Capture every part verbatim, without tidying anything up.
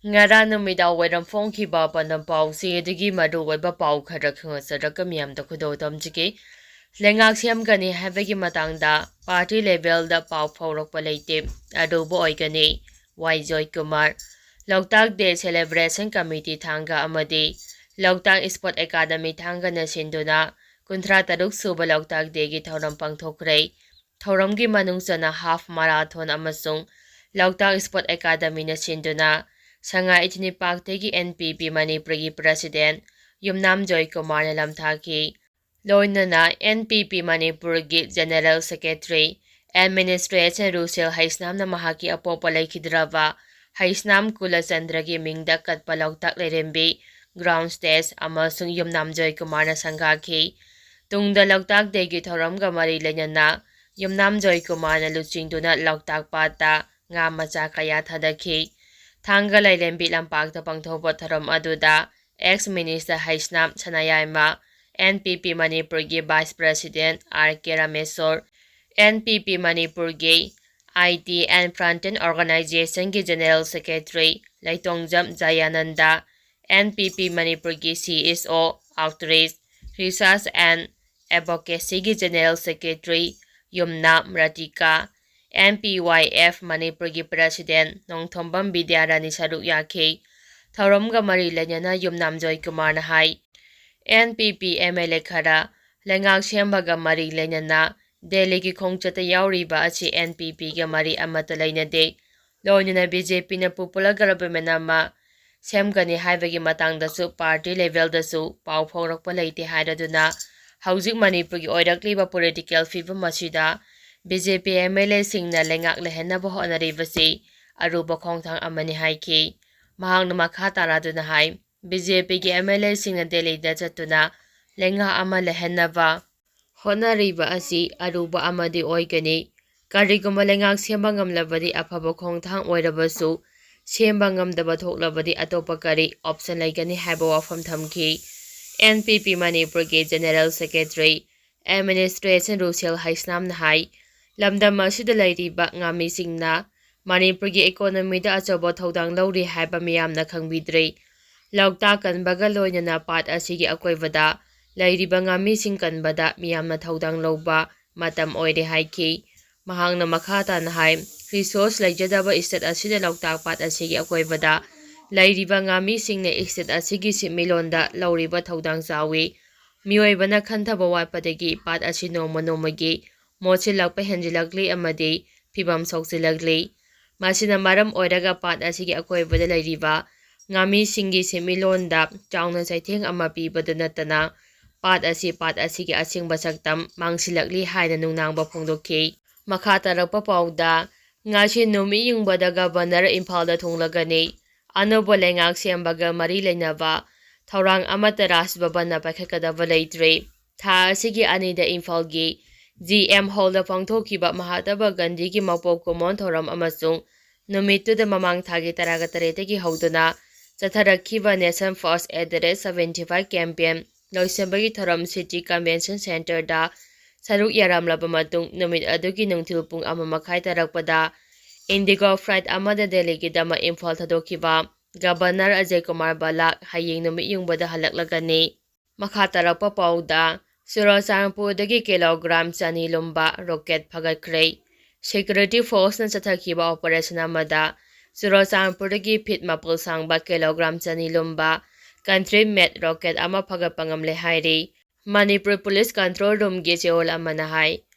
ꯉꯔꯥꯡ ꯅꯨꯃꯤꯗꯥꯡ ꯋꯥꯏꯔꯝ ꯐꯣꯡꯈꯤꯕ ꯄꯥꯟꯗꯝ ꯄꯥꯎꯁꯤꯡ ꯑꯗꯨꯒꯤ ꯃꯔꯨꯑꯣꯏꯕ ꯄꯥꯎ ꯈꯔ ꯈꯪꯍꯟꯖꯔꯒ ꯃꯤꯌꯥꯝꯗ ꯈꯨꯗꯣꯜ ꯇꯝꯖꯒꯦ꯫ ꯂꯩꯉꯥꯛ ꯁꯦꯝꯒꯅꯤ ꯍꯥꯏꯕꯒꯤ ꯃꯇꯥꯡꯗ party levelꯗ ꯄꯥꯎ ꯐꯥꯎꯔꯛꯄ ꯂꯩꯇꯦ, ꯑꯔꯨꯕ ꯑꯣꯏꯒꯅꯤ꯫ ꯋꯥꯏ ꯖꯣꯏꯀꯨꯃꯥꯔ꯫ ꯂꯣꯛꯇꯥꯛ Day Celebration Committee ꯊꯥꯡꯒ ꯑꯃꯗꯤ ꯂꯣꯛꯇꯥꯛ Sport Academy ꯊꯥꯡꯒꯅ ꯁꯤꯟꯗꯨꯅ ꯀꯨꯟꯊ꯭ꯔꯥ ꯇꯔꯨꯛ ꯁꯨꯕ ꯂꯣꯛꯇꯥꯛ Dayꯒꯤ ꯊꯧꯔꯝ ꯄꯥꯡꯊꯣꯛꯈ꯭ꯔꯦ꯫ ꯊꯧꯔꯝꯒꯤ ꯃꯅꯨꯡ ꯆꯟꯅ half marathon ꯑꯃꯁꯨꯡ ꯂꯣꯛꯇꯥꯛ Sport Academyꯅ ꯁꯤꯟꯗꯨꯅ ꯁꯉꯥꯏ ꯏꯊꯅꯤ parkꯇꯒꯤ N P P ꯃꯅꯤꯄꯨꯔꯒꯤ president ꯌꯨꯝꯅꯥꯝ ꯖꯣꯏꯀꯨꯃꯥꯔꯅ ꯂꯝꯊꯥꯈꯤ꯫ ꯂꯣꯏꯅꯅ N P P ꯃꯅꯤꯄꯨꯔꯒꯤ general secretary, administration ꯔꯨꯁꯦꯜ ꯍꯩꯁꯅꯥꯝꯅ ꯃꯍꯥꯛꯀꯤ ꯑꯄꯣꯛꯄ ꯂꯩꯈꯤꯗ꯭ꯔꯕ ꯍꯩꯁꯅꯥꯝ ꯀꯨꯂꯆꯟꯗ꯭ꯔꯒꯤ ꯃꯤꯡꯗ ꯀꯠꯄ ꯂꯣꯛꯇꯥꯛ ꯂꯥꯏꯔꯦꯝꯕꯤ, ground stage ꯑꯃꯁꯨꯡ ꯌꯨꯝꯅꯥꯝ ꯖꯣꯏꯀꯨꯃꯥꯔꯅ ꯁꯪꯒꯥꯈꯤ꯫ ꯇꯨꯡꯗ ꯂꯣꯛꯇꯥꯛ Dayꯒꯤ ꯊꯧꯔꯝꯒ ꯃꯔꯤ ꯂꯩꯅꯅ ꯌꯨꯝꯅꯥꯝ ꯖꯣꯏꯀꯨꯃꯥꯔꯅ ꯂꯨꯆꯤꯡꯗꯨꯅ ꯂꯣꯛꯇꯥꯛ ꯄꯥꯠꯇ ꯉꯥ ꯃꯆꯥ ꯀꯌꯥ ꯊꯥꯗꯈꯤ꯫ ꯊꯥꯡꯒ ꯂꯥꯏꯔꯦꯝꯕꯤ ꯂꯝꯄꯥꯛꯇ ꯄꯥꯡꯊꯣꯛꯄ ꯊꯧꯔꯝ ꯑꯗꯨꯗ ex minister ꯍꯩꯁꯅꯥꯝ ꯁꯅꯥꯌꯥꯏꯃ, N P P ꯃꯅꯤꯄꯨꯔꯒꯤ vice president R K Rameshwor, N P P ꯃꯅꯤꯄꯨꯔꯒꯤ I T and front end organizationꯒꯤ general secretary ꯂꯩꯇꯣꯡꯖꯝ ꯖꯌꯥꯅꯟꯗ, N P P ꯃꯅꯤꯄꯨꯔꯒꯤ C S O, outreach, research and advocacyꯒꯤ general secretary Yumnam Radhika, N P Y F ꯃꯅꯤꯄꯨꯔꯒꯤ president Nongthombam ꯕꯤꯗ꯭ꯌꯥꯔꯥꯅꯤ ꯁꯔꯨꯛ ꯌꯥꯈꯤ꯫ ꯊꯧꯔꯝꯒ ꯃꯔꯤ ꯂꯩꯅꯅ ꯌꯨꯝꯅꯥꯝ ꯖꯣꯏꯀꯨꯃꯥꯔꯅ ꯍꯥꯏ, N P P M L A ꯈꯔ ꯂꯩꯉꯥꯛ ꯁꯦꯝꯕꯒ ꯃꯔꯤ ꯂꯩꯅꯅ ꯗꯦꯜꯂꯤꯒꯤ ꯈꯣꯡꯆꯠꯇ ꯌꯥꯎꯔꯤꯕ ꯑꯁꯤ N P Pꯒ ꯃꯔꯤ ꯑꯃꯠꯇ ꯂꯩꯅꯗꯦ꯫ ꯂꯣꯏꯅꯅ B J Pꯅ popular government ꯑꯃ ꯁꯦꯝꯒꯅꯤ ꯍꯥꯏꯕꯒꯤ ꯃꯇꯥꯡꯗꯁꯨ party levelꯗꯁꯨ ꯄꯥꯎ ꯐꯥꯎꯔꯛꯄ ꯂꯩꯇꯦ ꯍꯥꯏꯔꯗꯨꯅ ꯍꯧꯖꯤꯛ ꯃꯅꯤꯄꯨꯔꯒꯤ ꯑꯣꯏꯔꯛꯂꯤꯕ political ꯐꯤꯕꯝ ꯑꯁꯤꯗ B J P M L Aꯁꯤꯡꯅ ꯂꯩꯉꯥꯛ ꯂꯩꯍꯟꯅꯕ ꯍꯣꯠꯅꯔꯤꯕꯁꯤ ꯑꯔꯨꯕ ꯈꯣꯡꯊꯥꯡ ꯑꯃꯅꯤ ꯍꯥꯏꯈꯤ꯫ ꯃꯍꯥꯛꯅ ꯃꯈꯥ ꯇꯥꯔꯗꯨꯅ ꯍꯥꯏ, B J Pꯒꯤ M L Aꯁꯤꯡꯅ ꯗꯦꯜꯂꯤꯗ ꯆꯠꯇꯨꯅ ꯂꯩꯉꯥꯛ ꯑꯃ ꯂꯩꯍꯟꯅꯕ ꯍꯣꯠꯅꯔꯤꯕ ꯑꯁꯤ ꯑꯔꯨꯕ ꯑꯃꯗꯤ ꯑꯣꯏꯒꯅꯤ꯫ ꯀꯔꯤꯒꯨꯝꯕ ꯂꯩꯉꯥꯛ ꯁꯦꯝꯕ ꯉꯝꯂꯕꯗꯤ ꯑꯐꯕ ꯈꯣꯡꯊꯥꯡ ꯑꯣꯏꯔꯕꯁꯨ, ꯁꯦꯝꯕ ꯉꯝꯗꯕ ꯊꯣꯛꯂꯕꯗꯤ ꯑꯇꯣꯞꯄ ꯀꯔꯤ option ꯂꯩꯒꯅꯤ ꯍꯥꯏꯕ ꯋꯥꯐꯝ ꯊꯝꯈꯤ꯫ N P P ꯃꯅꯤꯄꯨꯔꯒꯤ general secretary, administration ꯔꯨꯁꯦꯜ ꯍꯩꯁꯅꯥꯝꯅ ꯍꯥꯏ, ꯂꯝꯗꯝ ꯑꯁꯤꯗ ꯂꯩꯔꯤꯕ ꯉꯥꯃꯤꯁꯤꯡꯅ ꯃꯅꯤꯄꯨꯔꯒꯤ ꯏꯀꯣꯅꯣꯃꯤꯗ ꯑꯆꯧꯕ ꯊꯧꯗꯥꯡ ꯂꯧꯔꯤ ꯍꯥꯏꯕ ꯃꯤꯌꯥꯝꯅ ꯈꯪꯕꯤꯗ꯭ꯔꯤ꯫ ꯂꯣꯛꯇꯥꯛ ꯀꯟꯕꯒ ꯂꯣꯏꯅꯅ ꯄꯥꯠ ꯑꯁꯤꯒꯤ ꯑꯀꯣꯏꯕꯗ ꯂꯩꯔꯤꯕ ꯉꯥꯃꯤꯁꯤꯡ ꯀꯟꯕꯗ ꯃꯤꯌꯥꯝꯅ ꯊꯧꯗꯥꯡ ꯂꯧꯕ ꯃꯇꯝ ꯑꯣꯏꯔꯦ ꯍꯥꯏꯈꯤ꯫ ꯃꯍꯥꯛꯅ ꯃꯈꯥ ꯇꯥꯅ ꯍꯥꯏ, ꯔꯤꯁꯣꯔꯁ ꯂꯩꯖꯗꯕ ꯏꯁꯇꯦꯠ ꯑꯁꯤꯗ ꯂꯣꯛꯇꯥꯛ ꯄꯥꯠ ꯑꯁꯤꯒꯤ ꯑꯀꯣꯏꯕꯗ ꯂꯩꯔꯤꯕ ꯉꯥꯃꯤꯁꯤꯡꯅ ꯏꯁꯇꯦꯠ ꯑꯁꯤꯒꯤ ꯁꯦꯟꯃꯤꯠꯂꯣꯟꯗ ꯂꯧꯔꯤꯕ ꯊꯧꯗꯥꯡ ꯆꯥꯎꯏ꯫ ꯃꯤꯑꯣꯏꯕꯅ ꯈꯟꯊꯕ ꯋꯥꯠꯄꯗꯒꯤ ꯄꯥꯠ ꯑꯁꯤ ꯅꯣꯡꯃ ꯅꯣꯡꯃꯒꯤ ꯃꯣꯠꯁꯤꯜꯂꯛꯄ ꯍꯦꯟꯖꯤꯜꯂꯛꯂꯤ ꯑꯃꯗꯤ ꯐꯤꯕꯝ ꯁꯣꯛꯆꯤꯜꯂꯛꯂꯤ꯫ ꯃꯁꯤꯅ ꯃꯔꯝ ꯑꯣꯏꯔꯒ ꯄꯥꯠ ꯑꯁꯤꯒꯤ ꯑꯀꯣꯏꯕꯗ ꯂꯩꯔꯤꯕ ꯉꯥꯃꯤꯁꯤꯡꯒꯤ ꯁꯦꯟꯃꯤꯠꯂꯣꯟꯗ ꯆꯥꯎꯅ ꯆꯩꯊꯦꯡ ꯑꯃ ꯄꯤꯕꯗ ꯅꯠꯇꯅ ꯄꯥꯠ ꯑꯁꯤ ꯄꯥꯠ ꯑꯁꯤꯒꯤ ꯑꯁꯦꯡꯕ ꯁꯛꯇꯝ ꯃꯥꯡꯁꯤꯜꯂꯛꯂꯤ ꯍꯥꯏꯅ ꯅꯨꯡꯅꯥꯡꯕ ꯐꯣꯡꯗꯣꯛꯈꯤ꯫ ꯃꯈꯥ ꯇꯥꯔꯛꯄ ꯄꯥꯎꯗ, ꯉꯁꯤ ꯅꯨꯃꯤꯠ ꯌꯨꯡꯕꯗ ꯒꯕꯔꯅꯔ ꯏꯝꯐꯥꯜꯗ ꯊꯨꯡꯂꯒꯅꯤ꯫ ꯑꯅꯧꯕ ꯂꯩꯉꯥꯛ ꯁꯦꯝꯕꯒ ꯃꯔꯤ ꯂꯩꯅꯕ ꯊꯧꯔꯥꯡ ꯑꯃꯠꯇ ꯔꯥꯖ ꯚꯕꯟꯅ ꯄꯥꯏꯈꯠꯀꯗꯕ ꯂꯩꯇ꯭ꯔꯦ꯫ ꯊꯥ ꯑꯁꯤꯒꯤ ꯑꯅꯤꯗ ꯏꯝꯐꯥꯜꯒꯤ ꯖꯤ ꯑꯦꯝ ꯍꯣꯜꯗ ꯄꯥꯡꯊꯣꯛꯈꯤꯕ ꯃꯍꯥꯇꯃꯥ ꯒꯥꯟꯙꯤꯒꯤ ꯃꯄꯣꯛ ꯀꯨꯝꯑꯣꯟ ꯊꯧꯔꯝ ꯑꯃꯁꯨꯡ ꯅꯨꯃꯤꯠꯇꯨꯗ ꯃꯃꯥꯡ ꯊꯥꯒꯤ ꯇꯔꯥꯒ ꯇꯔꯦꯠꯇꯒꯤ ꯍꯧꯗꯨꯅ ꯆꯠꯊꯔꯛꯈꯤꯕ Nation First at the rate seventy five campaign ꯂꯣꯏꯁꯤꯟꯕꯒꯤ ꯊꯧꯔꯝ ꯁꯤꯇꯤ ꯀꯟꯚꯦꯟꯁꯟ ꯁꯦꯟꯇꯔꯗ ꯁꯔꯨꯛ ꯌꯥꯔꯝꯂꯕ ꯃꯇꯨꯡ, ꯅꯨꯃꯤꯠ ꯑꯗꯨꯒꯤ ꯅꯨꯡꯊꯤꯜ ꯄꯨꯡ ꯑꯃ ꯃꯈꯥꯏ ꯇꯥꯔꯛꯄꯗ ꯏꯟꯗꯤꯒꯣ ꯐ꯭ꯂꯥꯏꯠ ꯑꯃꯗ ꯗꯦꯜꯂꯤꯒꯤꯗꯃꯛ ꯏꯝꯐꯥꯜ ꯊꯥꯗꯣꯛꯈꯤꯕ ꯒꯕꯔꯅꯔ ꯑꯖꯌ ꯀꯨꯃꯥꯔ ꯕꯂꯥ ꯍꯌꯦꯡ ꯅꯨꯃꯤꯠ ꯌꯨꯡꯕꯗ ꯍꯜꯂꯛꯂꯒꯅꯤ꯫ ꯃꯈꯥ ꯇꯥꯔꯛꯄ ꯄꯥꯎꯗ, ꯆꯨꯔꯆꯥꯟꯄꯨꯔꯗꯒꯤ ꯀꯤꯂꯣꯒ꯭ꯔꯥꯝ ꯆꯅꯤ ꯂꯨꯝꯕ ꯔꯣꯀꯦꯠ ꯐꯥꯒꯠꯈ꯭ꯔꯦ꯫ ꯁꯦꯀ꯭ꯌꯨꯔꯤꯇꯤ ꯐꯣꯔꯁꯅ ꯆꯠꯊꯈꯤꯕ ꯑꯣꯄꯔꯦꯁꯟ ꯑꯃꯗ ꯆꯨꯔꯆꯥꯟꯄꯨꯔꯗꯒꯤ ꯐꯤꯠ ꯃꯥꯄꯜ ꯁꯥꯡꯕ ꯀꯤꯂꯣꯒ꯭ꯔꯥꯝ ꯆꯅꯤ ꯂꯨꯝꯕ ꯀꯟꯇ꯭ꯔꯤ ꯃꯦꯗ ꯔꯣꯀꯦꯠ ꯑꯃ ꯐꯥꯒꯠꯄ ꯉꯝꯂꯦ ꯍꯥꯏꯔꯤ꯫ ꯃꯅꯤꯄꯨꯔ ꯄꯨꯂꯤꯁ ꯀꯟꯇ꯭ꯔꯣꯜ ꯔꯨꯝꯒꯤ ꯆꯦꯌꯣꯜ ꯑꯃꯅ ꯍꯥꯏ,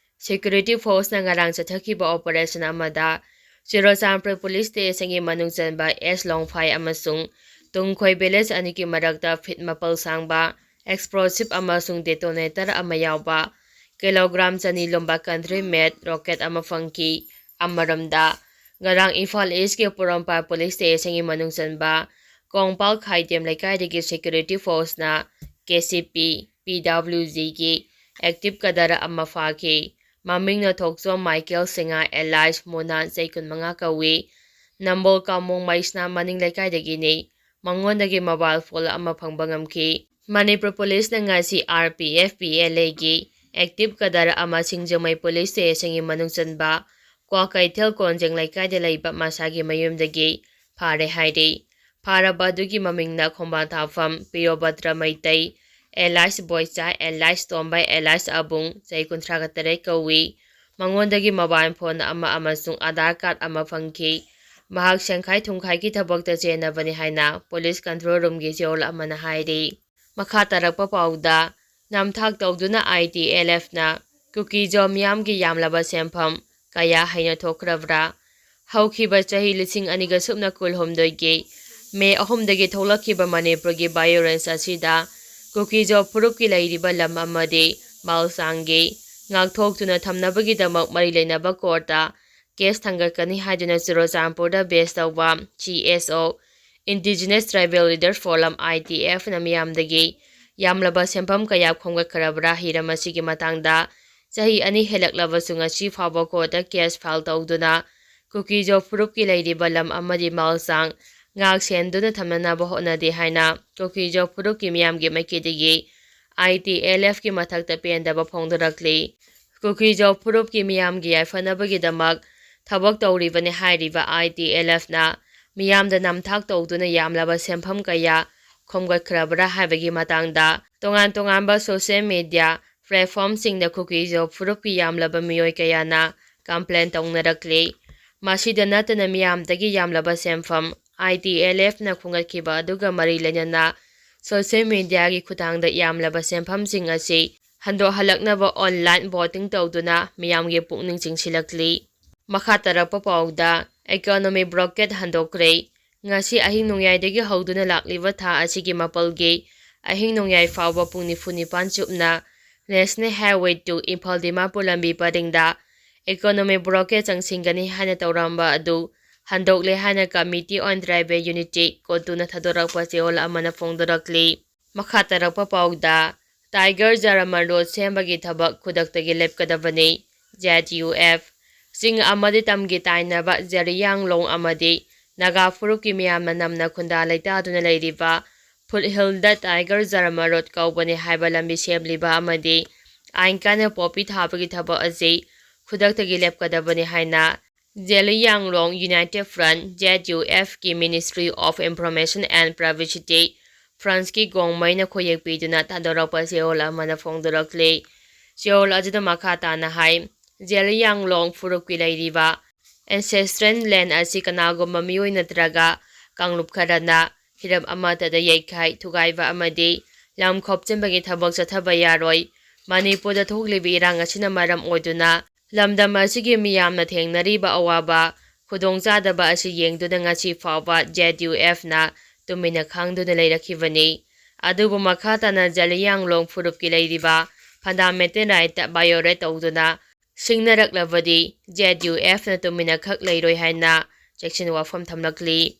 ꯁꯦꯀ꯭ꯌꯨꯔꯤꯇꯤ ꯐꯣꯔꯁꯅ ꯉꯔꯥꯡ ꯆꯠꯊꯈꯤꯕ ꯑꯣꯄꯔꯦꯁꯟ ꯑꯃꯗ ꯆꯨꯔꯆꯥꯟꯄꯨꯔ ꯄꯨꯂꯤꯁ ꯁ꯭ꯇꯦꯁꯟꯒꯤ ꯃꯅꯨꯡ ꯆꯟꯕ ꯑꯦꯁ ꯂꯣꯡꯐꯥꯏ ꯑꯃꯁꯨꯡ ꯇꯨꯡꯈꯣꯏ ꯚꯤꯂꯦꯖ ꯑꯅꯤꯒꯤ ꯃꯔꯛꯇ ꯐꯤꯠ ꯃꯥꯄꯜ ꯁꯥꯡꯕ ꯑꯦꯛꯁꯄ꯭ꯂꯣꯁꯤꯞ ꯑꯃꯁꯨꯡ ꯗꯦꯇꯣꯅꯦꯇꯔ ꯑꯃ ꯌꯥꯎꯕ ꯀꯤꯂꯣꯒ꯭ꯔꯥꯝ ꯆꯅꯤ ꯂꯨꯝꯕ ꯀꯟꯇ꯭ꯔꯤ ꯃꯦꯗ ꯔꯣꯀꯦꯠ ꯑꯃ ꯐꯪꯈꯤ꯫ ꯑꯃꯔꯣꯝꯗ, ꯉꯔꯥꯡ ꯏꯝꯐꯥꯜ ꯏꯁꯀꯤ ꯄꯣꯔꯣꯝꯄꯥꯠ ꯄꯨꯂꯤꯁ ꯁ꯭ꯇꯦꯁꯟꯒꯤ ꯃꯅꯨꯡ ꯆꯟꯕ ꯀꯣꯡꯄꯥꯜ ꯈꯥꯏꯗꯦꯝ ꯂꯩꯀꯥꯏꯗꯒꯤ ꯁꯦꯀ꯭ꯌꯨꯔꯤꯇꯤ ꯐꯣꯔꯁꯅ ꯀꯦ ꯁꯤ ꯄꯤ, ꯄꯤ ꯗꯕ꯭ꯂꯤꯎ ꯖꯤꯒꯤ ꯑꯦꯛꯇꯤꯚ ꯀꯗꯔ ꯑꯃ ꯐꯥꯈꯤ꯫ ꯃꯃꯤꯡꯅ ꯊꯣꯛꯆꯣꯝ ꯃꯥꯏꯀꯦꯜ ꯁꯤꯡꯍ ꯑꯦꯂꯥꯏꯁ ꯃꯨꯅꯥ, ꯆꯍꯤ ꯀꯨꯟꯃꯉꯥ ꯀꯧꯏ꯫ ꯅꯝꯕꯣꯜ ꯀꯥꯃꯣꯡ ꯃꯩꯁꯅꯥ ꯃꯅꯤꯡ ꯂꯩꯀꯥꯏꯗꯒꯤꯅꯤ꯫ ꯃꯉꯣꯟꯗꯒꯤ ꯃꯣꯕꯥꯏꯜ ꯐꯣꯟ ꯑꯃ ꯐꯪꯕ ꯉꯝꯈꯤ꯫ ꯃꯅꯤꯄꯨꯔ ꯄꯨꯂꯤꯁꯅ ꯉꯁꯤ R P F, P L ꯑꯦꯒꯤ ꯑꯦꯛꯇꯤꯚ ꯀꯗꯔ ꯑꯃ ꯁꯤꯡꯖꯃꯩ ꯄꯨꯂꯤꯁ ꯁ꯭ꯇꯦꯁꯟꯒꯤ ꯃꯅꯨꯡ ꯆꯟꯕ ꯀ꯭ꯋꯥꯀꯩꯊꯦꯜ ꯀꯣꯟꯖꯦꯡ ꯂꯩꯀꯥꯏꯗ ꯂꯩꯕ ꯃꯁꯥꯒꯤ ꯃꯌꯨꯝꯗꯒꯤ ꯐꯥꯔꯦ ꯍꯥꯏꯔꯤ꯫ ꯐꯥꯔꯕ ꯑꯗꯨꯒꯤ ꯃꯃꯤꯡꯅ ꯈꯣꯡꯕꯥꯟ ꯊꯥꯐꯝ ꯄꯤꯌꯣꯕꯗ꯭ꯔ ꯃꯩꯇꯩ, alias ꯕꯣꯏꯆꯥꯏ, alias ꯇꯣꯝꯕꯥꯏ, alias ꯑꯕꯨꯡ, ꯆꯍꯤ ꯀꯨꯟꯊ꯭ꯔꯥꯒ ꯇꯔꯦꯠ ꯀꯧꯏ꯫ ꯃꯉꯣꯟꯗꯒꯤ mobile phone ꯑꯃ ꯑꯃꯁꯨꯡ Aadhaar card ꯑꯃ ꯐꯪꯈꯤ꯫ ꯃꯍꯥꯛ ꯁꯦꯟꯈꯥꯏ ꯊꯨꯝꯈꯥꯏꯒꯤ ꯊꯕꯛꯇ ꯆꯦꯟꯅꯕꯅꯤ ꯍꯥꯏꯅ police control roomꯒꯤ ꯆꯦꯔꯣꯜ ꯑꯃꯅ ꯍꯥꯏꯔꯤ꯫ ꯃꯈꯥ ꯇꯥꯔꯛꯄ ꯄꯥꯎꯗ, ꯅꯝꯊꯥꯛ ꯇꯧꯗꯨꯅ ITLFꯅ ꯀꯨꯀꯤꯖꯣ ꯃꯤꯌꯥꯝꯒꯤ ꯌꯥꯝꯂꯕ ꯁꯦꯟꯐꯝ ꯀꯌꯥ ꯍꯩꯅ ꯊꯣꯛꯈ꯭ꯔꯕ꯭ꯔꯥ? ꯍꯧꯈꯤꯕ ꯆꯍꯤ ꯂꯤꯁꯤꯡ ꯑꯅꯤꯒ ꯁꯨꯞꯅ ꯀꯨꯟꯍꯨꯝꯗꯣꯏꯒꯤ ꯃꯦ ꯑꯍꯨꯝꯗꯒꯤ ꯊꯣꯛꯂꯛꯈꯤꯕ ꯃꯅꯤꯄꯨꯔꯒꯤ violence ꯑꯁꯤꯗ ꯀꯨꯀꯤꯖꯣ ꯐꯨꯔꯨꯞꯀꯤ ꯂꯩꯔꯤꯕ ꯂꯝ ꯑꯃꯗꯤ ꯃꯥꯜꯁꯥꯡꯒꯤ ꯉꯥꯛꯊꯣꯛꯇꯨꯅ ꯊꯝꯅꯕꯒꯤꯗꯃꯛ ꯃꯔꯤ ꯂꯩꯅꯕ courtꯇ case ꯊꯥꯡꯒꯠꯀꯅꯤ ꯍꯥꯏꯗꯨꯅ ꯆꯨꯔꯆꯥꯟꯄꯨꯔꯗ base ꯇꯧꯕ CSO, Indigenous Tribal Leaders Forum, ITFꯅ ꯃꯤꯌꯥꯝꯗꯒꯤ ꯌꯥꯝꯂꯕ ꯁꯦꯟꯐꯝ ꯀꯌꯥ ꯈꯣꯝꯒꯠꯈ꯭ꯔꯕ꯭ꯔꯥ ꯍꯤꯔꯝ ꯑꯁꯤꯒꯤ ꯃꯇꯥꯡꯗ ꯆꯍꯤ ꯑꯅꯤ ꯍꯦꯜꯂꯛꯂꯕꯁꯨ ꯉꯁꯤ ꯐꯥꯎꯕ courtꯇ case file ꯇꯧꯗꯨꯅ ꯀꯨꯀꯤꯖꯣ ꯐꯨꯔꯨꯞꯀꯤ ꯂꯩꯔꯤꯕ ꯂꯝ ꯑꯃꯗꯤ ꯃꯥꯜꯁꯥꯡ ꯉꯥꯛ ꯁꯦꯟꯗꯨꯅ ꯊꯝꯅꯅꯕ ꯍꯣꯠꯅꯗꯦ ꯍꯥꯏꯅ ꯀꯨꯀꯤꯖꯣ ꯐꯨꯔꯨꯞꯀꯤ ꯃꯤꯌꯥꯝꯒꯤ ꯃꯥꯏꯀꯩꯗꯒꯤ ITLFꯀꯤ ꯃꯊꯛꯇ ꯄꯦꯟꯗꯕ ꯐꯣꯡꯗꯣꯔꯛꯂꯤ꯫ ꯀꯨꯀꯤꯖꯣ ꯐꯨꯔꯨꯞꯀꯤ ꯃꯤꯌꯥꯝꯒꯤ ꯌꯥꯏꯐꯅꯕꯒꯤꯗꯃꯛ ꯊꯕꯛ ꯇꯧꯔꯤꯕꯅꯤ ꯍꯥꯏꯔꯤꯕ ITLFꯅ ꯃꯤꯌꯥꯝꯗ ꯅꯝꯊꯥꯛ ꯇꯧꯗꯨꯅ ꯌꯥꯝꯂꯕ ꯁꯦꯟꯐꯝ ꯀꯌꯥ ꯈꯣꯝꯒꯠꯈ꯭ꯔꯕ꯭ꯔꯥ ꯍꯥꯏꯕꯒꯤ ꯃꯇꯥꯡꯗ ꯇꯣꯉꯥꯟ ꯇꯣꯉꯥꯟꯕ social media platformꯁꯤꯡꯗ ꯀꯨꯀꯤꯖꯣ ꯐꯨꯔꯨꯞꯀꯤ ꯌꯥꯝꯂꯕ ꯃꯤꯑꯣꯏ ꯀꯌꯥꯅ complain ꯇꯧꯅꯔꯛꯂꯤ꯫ ꯃꯁꯤꯗ ꯅꯠꯇꯅ ꯃꯤꯌꯥꯝꯗꯒꯤ ꯌꯥꯝꯂꯕ ꯁꯦꯟꯐꯝ ITLFꯅ ꯈꯣꯝꯒꯠꯈꯤꯕ ꯑꯗꯨꯒ ꯃꯔꯤ ꯂꯩꯅꯅ social mediaꯒꯤ ꯈꯨꯠꯊꯥꯡꯗ ꯌꯥꯝꯂꯕ ꯁꯦꯟꯐꯝꯁꯤꯡ ꯑꯁꯤ ꯍꯟꯗꯣꯛꯍꯜꯂꯛꯅꯕ online voting ꯇꯧꯗꯨꯅ ꯃꯤꯌꯥꯝꯒꯤ ꯄꯨꯛꯅꯤꯡ ꯆꯤꯡꯁꯤꯜꯂꯛꯂꯤ꯫ ꯃꯈꯥ ꯇꯥꯔꯛꯄ ꯄꯥꯎꯗ, economic blockade ꯍꯟꯗꯣꯛꯈ꯭ꯔꯦ꯫ ꯉꯁꯤ ꯑꯍꯤꯡ ꯅꯣꯡꯌꯥꯏꯗꯒꯤ ꯍꯧꯗꯨꯅ ꯂꯥꯛꯂꯤꯕ ꯊꯥ ꯑꯁꯤꯒꯤ ꯃꯥꯄꯜꯒꯤ ꯑꯍꯤꯡ ꯅꯣꯡꯌꯥꯏ ꯐꯥꯎꯕ ꯄꯨꯡ ꯅꯤꯐꯨ ꯅꯤꯄꯥꯟ ꯆꯨꯞꯅ National Highway two Imphal Dimapur ꯂꯝꯕꯤ ꯄꯔꯤꯡꯗ economic blockade ꯆꯪꯁꯤꯟꯒꯅꯤ ꯍꯥꯏꯅ ꯇꯧꯔꯝꯕ ꯑꯗꯨ ꯍꯟꯗꯣꯛꯂꯦ ꯍꯥꯏꯅ Committee on Tribal Unity, ꯀꯣꯇꯨꯅ ꯊꯥꯗꯣꯔꯛꯄ ꯆꯦꯔꯣꯜ ꯑꯃꯅ ꯐꯣꯡꯗꯣꯔꯛꯂꯤ꯫ ꯃꯈꯥ ꯇꯥꯔꯛꯄ ꯄꯥꯎꯗ, Tiger Jharama Road ꯁꯦꯝꯕꯒꯤ ꯊꯕꯛ ꯈꯨꯗꯛꯇꯒꯤ ꯂꯦꯞꯀꯗꯕꯅꯤ꯫ ZUF꯫ ꯆꯤꯡ ꯑꯃꯗꯤ ꯇꯝꯒꯤ ꯇꯥꯏꯅꯕ ꯖꯔꯤꯌꯥꯡꯂꯣꯡ ꯑꯃꯗꯤ ꯅꯥꯒꯥ ꯐꯨꯔꯨꯞꯀꯤ ꯃꯤꯌꯥꯝꯅ ꯅꯝꯅ ꯈꯨꯟꯗꯥ ꯂꯩꯇꯥꯗꯨꯅ ꯂꯩꯔꯤꯕ Foothillꯗ Tiger Jharama Road ꯀꯧꯕꯅꯤ ꯍꯥꯏꯕ ꯂꯝꯕꯤ ꯁꯦꯝꯂꯤꯕ ꯑꯃꯗꯤ ꯑꯥꯏꯟ ꯀꯥꯏꯅ ꯄꯣꯄꯤ ꯊꯥꯕꯒꯤ ꯊꯕꯛ ꯑꯁꯤ ꯈꯨꯗꯛꯇꯒꯤ ꯂꯦꯞꯀꯗꯕꯅꯤ ꯍꯥꯏꯅ ꯖꯦꯂꯤꯌꯥꯡꯂꯣꯡ United Front, Z U F ꯀꯤ Ministry of Information and Publicity, ꯐ꯭ꯔꯥꯟꯁꯀꯤ ꯒꯣꯡꯃꯩꯅ ꯈꯣꯏꯌꯦꯛ ꯄꯤꯗꯨꯅ ꯊꯥꯗꯣꯔꯛꯄ ꯆꯦꯔꯣꯜ ꯑꯃꯅ ꯐꯣꯡꯗꯣꯔꯛꯂꯤ꯫ ꯆꯦꯔꯣꯜ ꯑꯗꯨꯗ ꯃꯈꯥ ꯇꯥꯅ ꯍꯥꯏ, ꯖꯦꯂꯤꯌꯥꯡꯂꯣꯡ ꯐꯨꯔꯨꯞꯀꯤ ꯂꯩꯔꯤꯕ ancestral land ꯑꯁꯤ ꯀꯅꯥꯒꯨꯝꯕ ꯃꯤꯑꯣꯏ ꯅꯠꯇ꯭ꯔꯒ ꯀꯥꯡꯂꯨꯞ ꯈꯔꯅ ꯍꯤꯔꯝ ꯑꯃꯠꯇꯗ ꯌꯩꯈꯥꯏ ꯊꯨꯒꯥꯏꯕ ꯑꯃꯗꯤ ꯂꯝ ꯈꯣꯞꯆꯤꯟꯕꯒꯤ ꯊꯕꯛ ꯆꯠꯊꯕ ꯌꯥꯔꯣꯏ꯫ ꯃꯅꯤꯄꯨꯔꯗ ꯊꯣꯛꯂꯤꯕ ꯏꯔꯥꯡ ꯑꯁꯤꯅ ꯃꯔꯝ ꯑꯣꯏꯗꯨꯅ ꯂꯝꯗꯝ ꯑꯁꯤꯒꯤ ꯃꯤꯌꯥꯝꯅ ꯊꯦꯡꯅꯔꯤꯕ ꯑꯋꯥꯕ, ꯈꯨꯗꯣꯡꯆꯥꯗꯕ ꯑꯁꯤ ꯌꯦꯡꯗꯨꯅ ꯉꯁꯤ ꯐꯥꯎꯕ Z U F ꯅ ꯇꯨꯃꯤꯟꯅ ꯈꯥꯡꯗꯨꯅ ꯂꯩꯔꯛꯈꯤꯕꯅꯤ꯫ ꯑꯗꯨꯕꯨ ꯃꯈꯥ ꯇꯥꯅ ꯖꯂꯤꯌꯥꯡꯂꯣꯡ ꯐꯨꯔꯨꯞꯀꯤ ꯂꯩꯔꯤꯕ fundamental right ꯇ violate ꯇꯧꯗꯨꯅ ꯁꯤꯡꯅꯔꯛꯂꯕꯗꯤ Z U F ꯅ ꯇꯨꯃꯤꯟꯅ ꯈꯛ ꯂꯩꯔꯣꯏ ꯍꯥꯏꯅ ꯆꯦꯛꯁꯤꯟ ꯋꯥꯐꯝ ꯊꯝꯂꯛꯂꯤ꯫